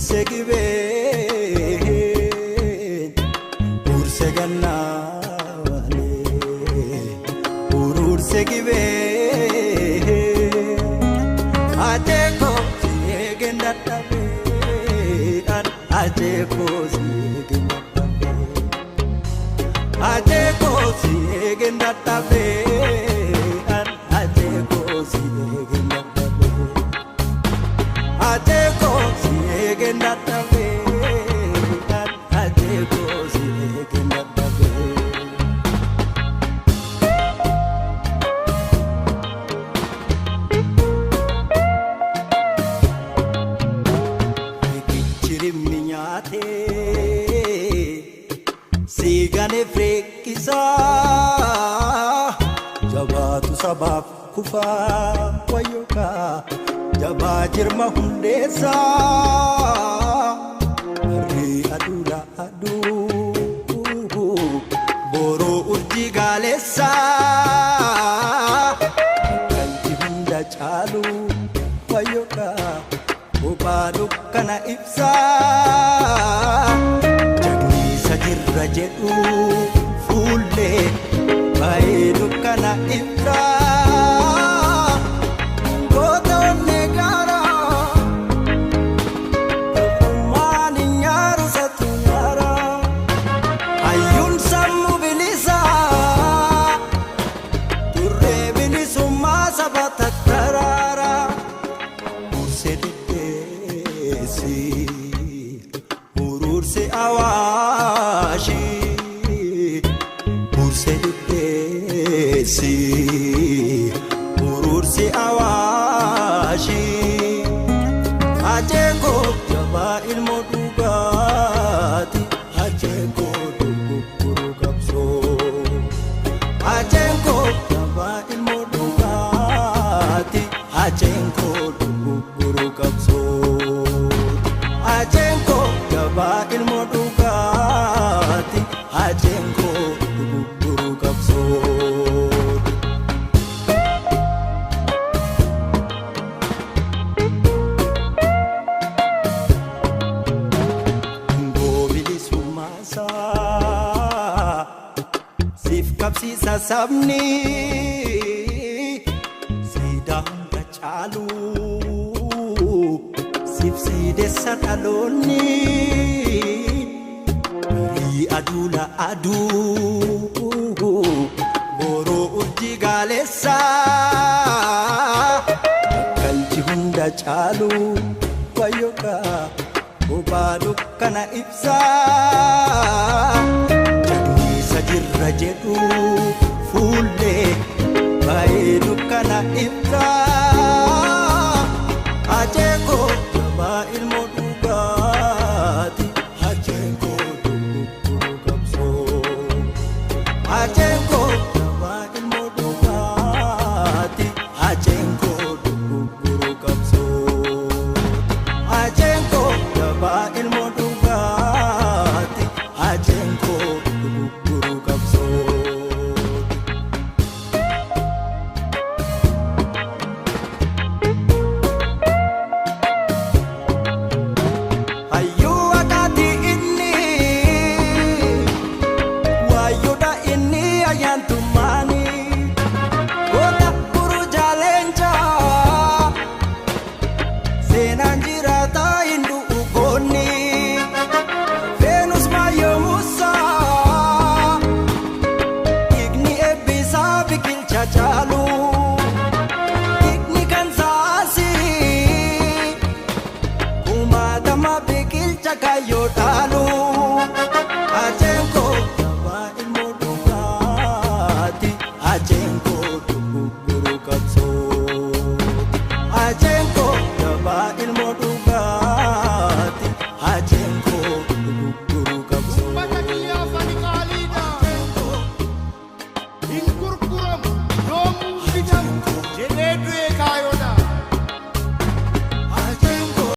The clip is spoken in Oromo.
Huurse gibee huurse gannaalee huurse gibee ajeeko si'eegeen dadhabee ajeeko si'eegeen dadhabee ajeeko si'eegeen dadhabee ajeeko si'eegeen dadhabee ajeeko si'eegeen dadhabee ajeeko si'eegeen dadhabee. Riqichi nyaatee siigane firiqqisaa jabaatu sabaaf kufaa wayyookaa jabaa jirma hundeessaa barrii aduudha aduu boroo urjii gaaleessaa galti hunda caalu wayyookaa kophaa dukkana ibsaa jagniisa jirra jedhu fuullee baay'ee dukkana ibsaa gootonni gaaraa tokkummaan hin nyaaru satu nyaaraa hayyuun sammuu bilisaa turree bilisummaa saba tattaraaraa huurse diddeessi huurse awaashi huurse diddeessi huurse awaashi ajeeko jabaa ilmoo dhugaati ajeeko dogoggoruu qabsoo ajeeko jabaa ilmoo dhugaati ajeeko dogoggoruu qabsoo ajeeko jabaa ilmoo dhugaati ajeeko dogoggoruu qabsoo. Goobilisummaasaa siif qabsiisa sabni siidaa hunda caalu siif siidessa dhaloonni barii aduula aduu boroo urjii gaaleessaa galchi hunda caalu wayyookaa kophaa dukkana ibsaa jagniisa jirra jedhu fuullee baay'ee dukkana ibsaa.